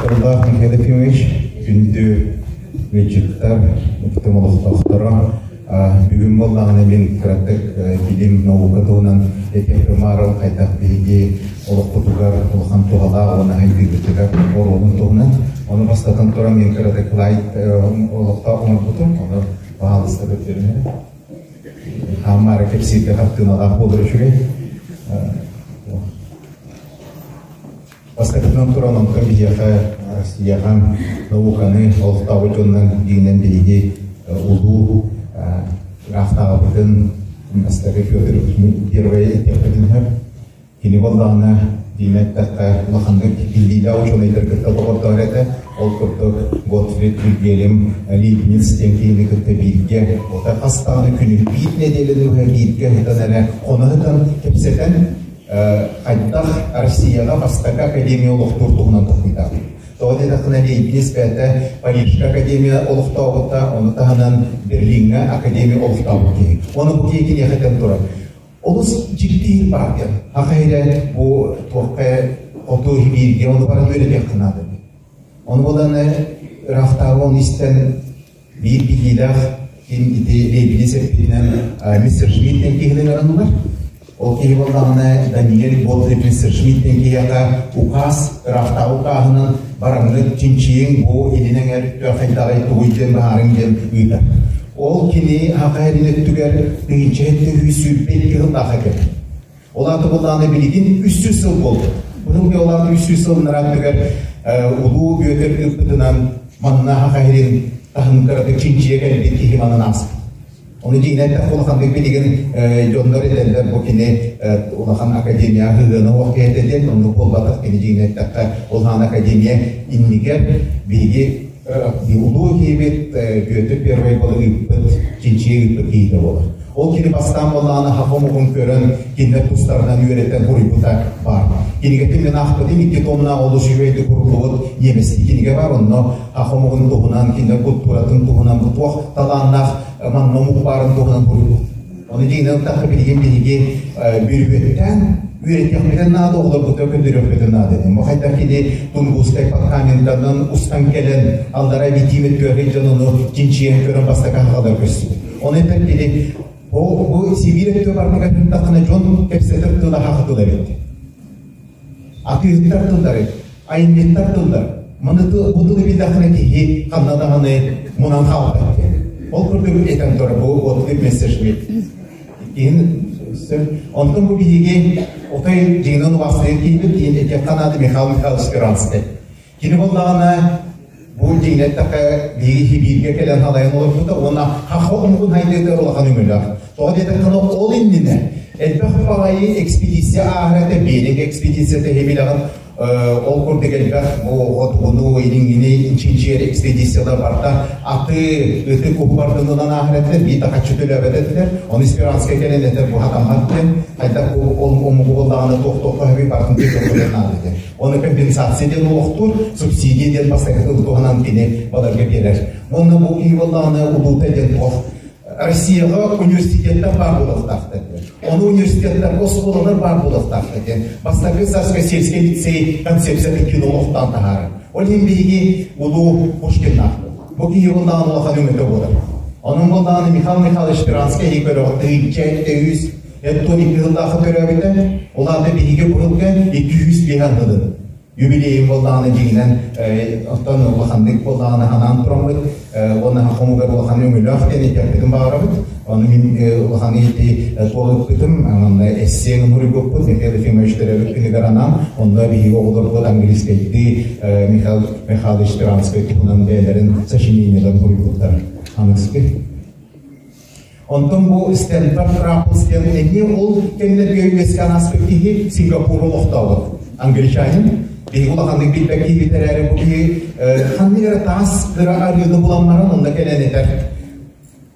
Ытыктабыллаах Михаил Ефимович, күндү ыалдьыттар, ытык олохтоохторо, бүгүн буоллаҕына мин кыратык билим наука туһунан этиэхпин баҕарабын, хайдах биһиги олохпутугар улахан туһалаах уонна сайдыыбытыгар оруолун туһунан. Ону бастатан туран мин кыратык слайд олохтоох оҥорбутум, ону баһаалыста көрдөрүм. Хаамаары кэпсииргэ хартыыналаах буолар үчүгэй. Бастакытынан туран, онтон биһиэхэ Россияҕа науканы олохтообут дьонунан диинэн биһиги улуу ыраахтааҕыбытын бастакы Петр Первый этиэхпитин сөп. Кини буоллаҕына, диинэ эттэххэ, улаханнык биллиилээх учуонайдар кытта доҕордоһор этэ. Ол курдук Готфрид Вильгельм Лейбниц диэн киһини кытта бииргэ, ота хас даҕаны күнү биир нэдиэлэни быһа бииргэ ыытан эрэ хоно сытан кэпсэтэн хайдах Россияҕа бастакы академия олохтуур туһунан толкуйдаабыт. Тоҕо диэтэххинэ, Лейбниц бэйэтэ Парижка академия олохтообута, ону таһынан Берлиҥҥэ академия олохтообут киһи. Ону бу киһи киниэхэ этэн турар. Олус дьиктиир баар диэн. Аха эрэ бу туохха хоту бииргэ ону баран үөрэтиэххэ наада. Ону буолан ыраахтааҕы ону истэн Биир билиилээх ким ити Лейбниц эппитинэн мистер Шмидт диэн киһини ыҥыранылар. Ол киһи буоллаҕына Даниэль Готлиб мистер Шмидт диэн киһиэхэ укаас, ыраахтааҕы укааһынан бараҥҥыт чинчийиҥ бу илин эҥэр хайдаҕый тугуй диэн быһаарыҥ диэн ыытар. Ол кини Аха эрин өттүгэр 1722 сыллаахха кэлэр. Ол аата буоллаҕына билигин 300 сыл буолбут. Быһыл ол аата 300 сыл ырааттыгар Улуу Бүөтүр ыыппытынан манна Саха сирин таһын кыратык чинчийэ кэлбит киһи манан ааспыт. Ону дьиҥинэн эттэххэ улаханнык билигин дьоннор этэллэр бу кини улахан академия ыһыана суох киһи этэ диэн, оннук буолбатах кини дьиҥинэн эттэххэ улахан академия иннигэр биһиги улуу киһибит Бүөтүр Первый буола ыыппыт, чинчийэ ыыппыт киһитэ буолар. Ол кини бастаан буоллаҕына саха омугун көрөн, кинилэр тустарынан үөрэтэн суруйбута баар. Кинигэтин мин аахпытым икки томнаах олус үчүгэйдик суруллубут немецкий кинигэ бар. Онно саха омугун туһунан, кинилэр культуратын туһунан, бу туох талааннаах манна омук баарын туһунан суруйбут. Ону дьиҥинэн ыллахха билигин биһиги бүрүөттээн үөрэтиэхпитин наада, оҕолорбутун көрдөрүөхпүтүн наада этим. Бу хайдах кини Тунгусскай подкаментанан устан кэлэн, аллара Витим өттүгэр дьон ону чинчийэн көрөн бастакы аһаҕалар көстүбүт. Ону этэр кини бу Сибиир өттүгэр барбыга тыттаххына дьон кэпсэтэр тыла хахы тыл эбит. Атыыһыттар тыллары, айымньыттар тыллар. Маны бу тылы билдэххинэ киһи ханна даҕаны мунан хаалбат диэн. Ол курдук этэн турар бу Готлиб Мессершмитт. Иһин Онтон бу биһиги отой дьиҥинэн убаастыыр киһибит диэн этиэххэ наада Михаил Михайлович Сперанский. Кини буоллаҕына бу дьиҥинэн эттэххэ биһиги Сибииргэ кэлэн халайан олорбута уонна хахха омугун хайдыытыгар улахан өҥөлөөх. Тоҕо диэтэххинэ ол иннинэ элбэх баҕайы экспедиция ааһар этэ, Берег экспедицията иһи ол курдук элбэх бу хотугуну, илиҥҥини чинчийэр экспедициялар барда аты, ыты куһу бардынынан ааһар этилэр, биир да хаччы төлөөбөт этилэр. Ону Сперанскай кэлэн этэр бу хатаммат диэн, хайдах бу омугу буллаҕына туох-туохха сөбүй бартын төлүөххэ наада диэн. Ону компенсация диэн олохтуур, субсидия диэн бастакы тыл туһанан кини баларга биэрэр. Уонна бу киһи буоллаҕына улуута диэн туох Россияҕа университеттар баар буолуохтаахтар диэн. Ону университеттарга оскуолалар баар буолуохтаахтар диэн. Бастакы Царско-сельский лицей концепциятын кини олохтоон таһаарар. Ол иһин биһиги улуу Пушкиннаахпыт. Бу киһи буоллаҕына улахан өҥөтө буолар. Онон буоллаҕына Михаил Михайлович Сперанскай иһи көрөҕүт тыһыынча үс Эттон икки сыллаахха төрөөбүтэ, ол аата биһиги быһылга 205 аннылын юбилейын буоллаҕына дьиҥинэн оттон улаханнык буоллаҕына анаан тураммыт уонна хомугар улахан өҥөлөөх диэн этиэхпитин баҕарабыт. Ону мин улахан ити туолукпутум, манна эссиэн суруйбуппут Михаил Ефимович төрөөбүт күнүгэр анаан, онно биһиги оҕолорбут английскайдыы Михаил Михайлович Сперанскай туһунан бэйэлэрин сочинениеларын суруйбуттар. Аныгыскы. Онтон бу Стэнфорд Рапплс диэн эмиэ ол кэмнэргэ үөскээн ааспыт киһи Сингапур олохтообут. Англичанин. Биһиги улаханнык билбэт киһибит эрээри бу киһи ханнык эрэ таас кыра арыыны булан баран онно кэлэн этэр.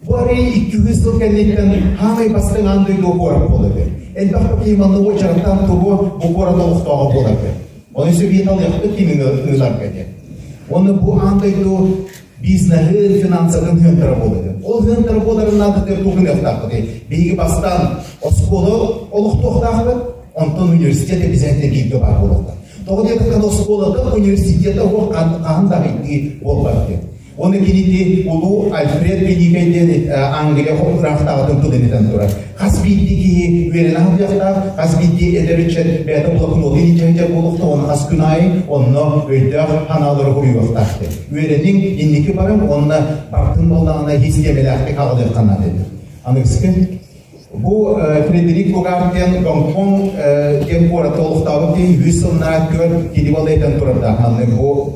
Бу арыы 200 сыл кэнниттэн хаамай бастыҥ аан дойду куорат буолар эбит. Элбэх киһи манна уочараттаан туруо бу куорат олохтооҕо буолар эбит. Ону сөбиэт алыахпыт кимин ыыларга диэн. Уонна бу аан дойду бизнеһы финансатын хыантара буолар. Ол хыантара буоларын наадатыгар туох гыныахтаахпытый? Биһиги бастаан оскуола олохтуохтаахпыт, онтон университет обязательно бииргэ баар буолуохтаах. Тоҕо диэтэххинэ оскуолата, университета уох хаһан да хайдыы буолбат диэн. Оны кинити улуу Альфред Великэй диэн Англия ыраахтааҕытын тылын этэн турар. Хас биирдии киһи үөрэнэ сылдьыахтаах, хас биирдии эдэр ыччат бэйэтэ блокнотун илдьэ буолуохтаах, оны хас күн аайы онно өйдөөх санаалары суруйуохтаах диэн. Үөрэниҥ, инники барыҥ уонна бартын буоллаҕына систиэмэлээхтик аҕалыахха наада диэн. Аныгыскы Бу Фредерик Лугар диэн Гонконг диэн куоракка олохтообут киһи үс сылнаах көр кини балайтан турардаах. Маннык бу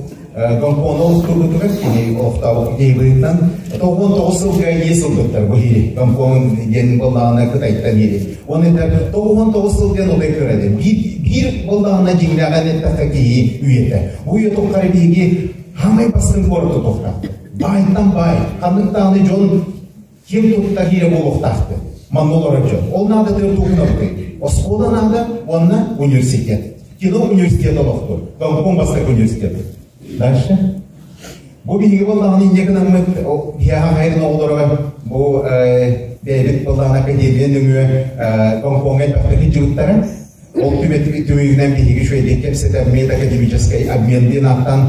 Гонкону олохтуурбутугар кини олохтообут киһи быһыытынан 99 сылга иэс ылбыттар бу киһи Гонконг диэн буоллаҕына Кытайтан иэри. Оны этэр 99 сыл диэн отой кыра диэн. Биир буоллаҕына дьиҥнээҕин эттэххэ киһи үйэтэ. Бу үйэ тухары биһиги хамай бастыҥ куорат тутуохтаах. Байтан бай, ханнык даҕаны дьон Ким тутта киирэ буолуохтаахпыт. Манна олорор дьон. Ол наада тыа Оскуола наада уонна университет. Кино университет олохтур. Гонконг бастакы университет. Дальше. Бу биһиги буоллаҕына инньэ гынаммыт биһиэхэ хайын оҕолоро бу бэйэбит буоллаҕына академия нөҥүө Гонкоҥҥа элбэхтик сылдьыбыттара. Ол түмүгүнэн биһиги үчүгэйдик кэпсэтэммит академическай обмен диэн ааттаан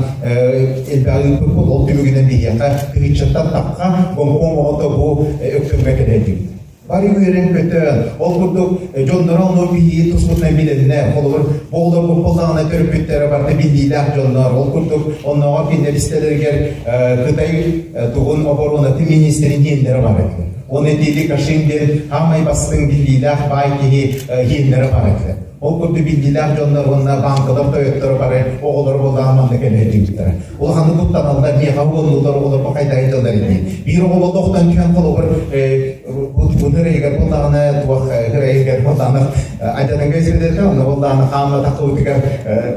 элбэҕи ыыппыппыт. Ол түмүгүнэн биһиэхэ тыһыынчаттан тахха Гонконг оҕото бу Өктөмҥө кэлэрдибит. Бары үөрэн-көтөн, ол курдук дьонноро ону биһиги туспутунан билэннэр, холобур, бу оҕолорбут буоллаҕына төрөппүттэрэ барыта биллиилээх дьоннор, ол курдук оннооҕор кинилэр истэлэригэр Кытай тугун оборуонатын министрин диэннэрэ бар этилэр. Оны Дили Кашин диэн хаамай бастыҥ биллиилээх баай киһи иһиннэрэ бар этэ. Ол курдук биллиилээх дьоннор уонна банкалар тойотторо бары оҕолоро буоллаҕын манна кэлэ сылдьыбыттара. Улаханнык куттаналлар, миэхэ уоннулар оҕолорго хайдах дьаллар ини. Биир оҕо олохтон түһэн холобур бу ырайыгар буоллаҕына туох ырайыгар буоллаҕына айдананга эсэдэтэ онно буоллаҕына хаамматах тылытыгар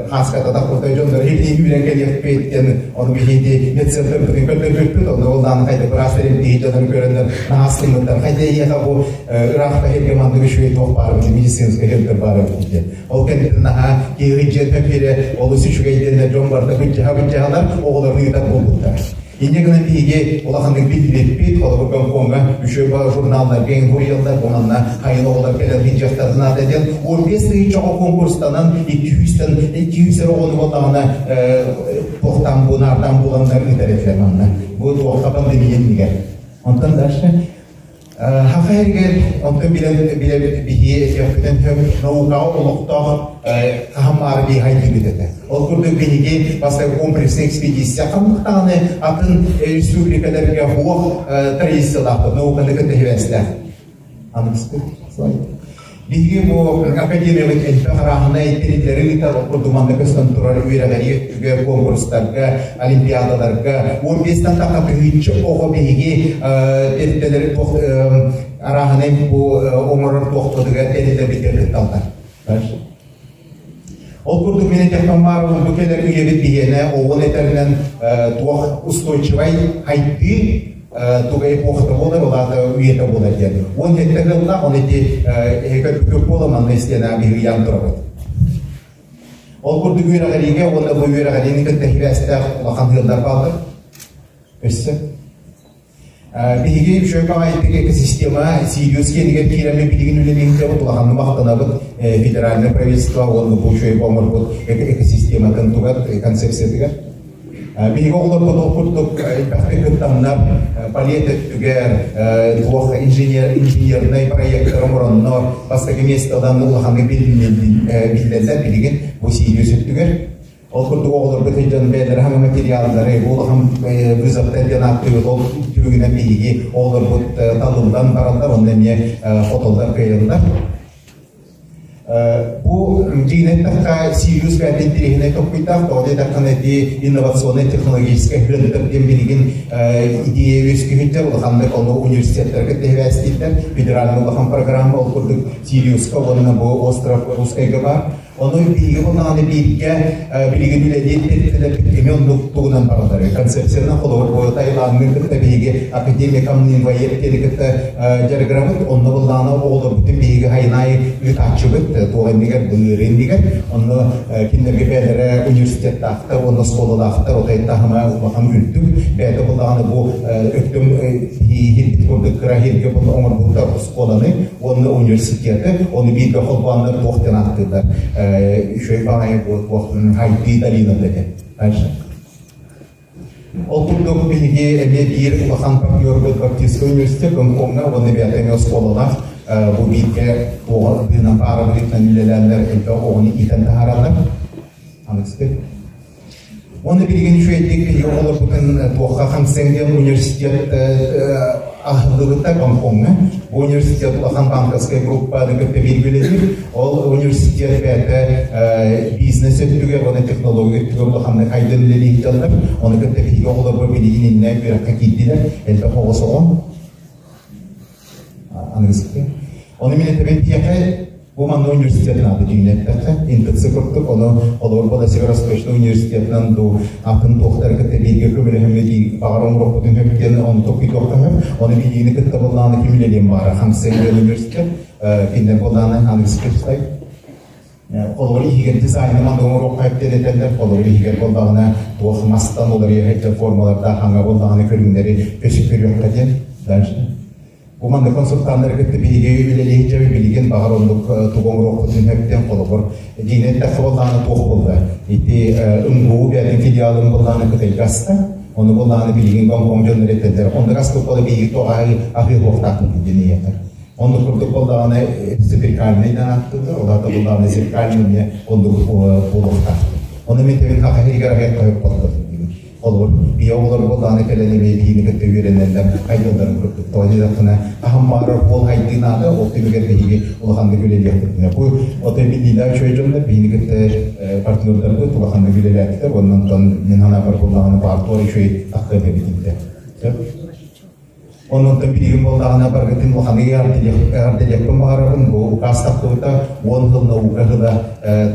хааскататах курдай дьоннор хитии үүрэн кэлиэхпит диэн Ону биһиги медцентрбытын көрдөрбүппүт, онно буоллаҕына хайда быраас эрэмтиһи дьонун көрөннөр наһаастыҥмыттар. Хайда эйиэхэ бу ыраах иһиргэ маннык үчүгэй туох баар эбит, медицинскэй хелтер баар эбит диэн. Ол кэнниттэн наһаа киһи дьиэтэ биэрэ олус үчүгэй диэннэр дьон барыта быдьаһа-быдьаһалар оҕолорун ыытар буолбуттар. Инньэ гынан биһиги улаханнык биллибиппит, холобур Гонкоҥҥа үчүгэй журналларга иҥхуруйаллар, бу манна хайын оҕолор кэлэн сылдьыахтарын наада диэн 15 тыһыынча оҕо конкурстанан 200-тэн 200 эрэ оҕону буоллаҕына туохтаан буунаардаан буланнар ыытар этилэр манна. Бу туохха пандемия иннигэр. Онтон дальше Хаха эргэр онтон билэн билэ биһи этиэхпитин сөп наукаҕа олохтоох хаһан баары биһи хайдыыбыт этэ. Ол курдук биһиги бастакы комплекснай экспедиция ханнык даҕаны атын республикаларга суох традициялаахпыт науканы кытта сибээстээх. Аныгыскы слайд. Биһиги бу академиябыт элбэх арааһынай тэриллэри ыытар, ол курдук манна көстөн турар үөрэҕирии өттүгэр, конкурстарга, олимпиадаларга 15-тэн тахса тыһыынча оҕо биһиги тэрилтэлэри туох арааһынай бу оҥорор туохпутугар тэриллэрбитигэр кытталлар. Ол курдук мин этиэхпин баар бу кэлэр үйэбит биһиэнэ оҕон этэринэн туох устойчивай хайдыы тугай эпохата буолар, ол аата үйэтэ буолар диэн. 17 сыллаах, он ити эһэкэ буола манна истиэнэ биһиги турабыт. Ол курдук үөрэҕириигэ уонна бу үөрэҕириини кытта сибээстээх улахан ыаллар бааллар. Өссө Биһиги үчүгэй баҕайытык экосистема Сириус киэнигэр киирэммит билигин үлэлиһинтэбит улаханнык махтанабыт федеральное правительство уонна бу үчүгэй оҥорбут экосистематын тугар концепциятыгар. Биһиги оҕолорбут ол курдук элбэхтик кыттаннар балет өттүгэр туох инженер инженернай проекттар оҥороннор бастакы миэстэ ылан улаханнык биллэллэр билигин бу Сириус өттүгэр. Ол курдук оҕолорго сылдьан бэйэлэрэ саҥа материаллары, улахан вызовтар диэн ааттыыбыт, ол түмүгүнэн биһиги оҕолорбут талыллан бараллар, онно эмиэ хотоллор кыайаллар. Бу дьиҥинэн эттэххэ, Сириус бэйэтин интэриэһинэй толкуйдаах, тоҕо диэтэххинэ ити инновационнай технологическай хыантар диэн билигин идея үөскүүһүттэр, улаханнык ону университеттарга тэһибээстииллэр, федеральнай улахан программа ол курдук Сириуска уонна бу остров Русскайга баар. Ону биһиги буоллаҕына бииргэ билигин үлэлиир тэрилтэлэрбит эмиэ оннук тугунан бараллар. Концепциянан холобур бу Таиландын кытта биһиги академия Комнинвоед диэни кытта дьарыгырабыт. Онно буоллаҕына оҕолорбутун биһиги хайнаайы ыытааччыбыт туох иннигэр, былыыры иннигэр. Онно кинилэргэ бэйэлэрэ университеттаахтар уонна оскуолалаахтар отой таһыма улахан үрдүк. Бэйэтэ буоллаҕына бу өктөм иһирбит курдук кыра иһиргэ оҥорбуттар оскуоланы уонна университеты, ону бииргэ холбооннор туох диэн ааттыыллар. үчүгэй баҕайы хайдыы долината этэ. Дальше. Ол курдук биһиги эмиэ биир улахан партнербут Баптистскай университет Гонкоҥҥа уонна бэйэтэ оскуолалаах бу бииргэ оҕо быынан паара быһыытынан үлэлээннэр элбэх оҕону иитэн таһаараллар. Аныгыскы. Уонна билигин үчүгэйдик биһиги оҕолорбутун туохха хамсыаҥ диэн университет аһыллыбыта Гонкоҥҥа. Бу университет улахан банковскай группаны кытта бииргэ үлэлиир. Ол университет бэйэтэ бизнес өттүгэр уонна технология өттүгэр улаханнык хайдан үлэлиир Ону кытта биһиги оҕолорбут билигин иннэ үөрэххэ киирдилэр. Элбэх оҕо соҕон. Аныгыскы. Ону мин этэбин тиэхэ бу манна университет наада дьиҥнэттэххэ НТЦ курдук ону олор буола Северо-Восточный университетынан ду атын туохтары кытта бииргэ көмөлөһөммүт баҕар оҥоруохпутун сөп диэн ону толкуйдуохха сөп. Ону биһигини кытта буоллаҕына ким үлэлиэн баҕара Хансын университет кинилэр буоллаҕына аныгыскы слайд. Холобур иһигэр дизайны манна оҥоруохха диэн этэллэр. Холобур иһигэр буоллаҕына туох мастан уларыйа сылдьар формалардаах хаҥа буоллаҕына көрүҥнэри көсүп көрүөххэ диэн. Дальше. Бу манна консультаннары кытта биһиги үлэлиһиччэ билигин баҕар оннук тугу оҥоруохпутун сөп диэн холобур дьиҥинэн эттэххэ буоллаҕына туох буолла ити МГУ бэйэтин филиалын буоллаҕына Кытайга аста ону буоллаҕына билигин Гонконг дьоннор этэллэр оннук аспыт буола биһиги тоҕо аһыы суохтаахпыт диэн ийэтэр оннук курдук буоллаҕына зеркальный да ааттыыллар ол аата буоллаҕына зеркальный эмиэ оннук буолуохтаах ону мин тэбин хаха иһигэр аһыах хоһук боллор Холобур, ийэ оҕолор буоллаҕына кэлэн эмиэ биһигини кытта үөрэнэллэр, айдалларын курдук. Тоҕо диэтэххинэ, аһым баҕарар уол хайдыы наада, ол түмүгэр биһиги улаханнык үлэлиэхпитинэ. Бу отой биллиилээх үчүгэй дьоннор биһигини кытта партнердарбыт улаханнык үлэлээтилэр, уонна онтон мин санаабар буоллаҕына баар үчүгэй тахсыа эбит Сөп. Онон билигин буоллаҕына баргытын улаханнык эҕэрдэлиэхпин баҕарабын. Бу указ тахсыбыта 10 сыл наука сыла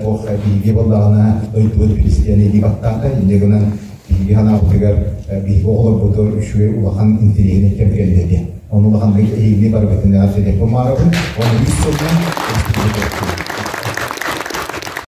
туох биһиги буоллаҕына дойдубут президенэ илии баттаата. Инньэ гынан биһиги санаабытыгар биһиги оҕолорбутугар үчүгэй улахан интэриэһинэй кэм кэллэ диэн. Ону улаханнык эһигини барыбытын эҕэрдэлиэхпин баҕарабын. Оны үс сылынан республика.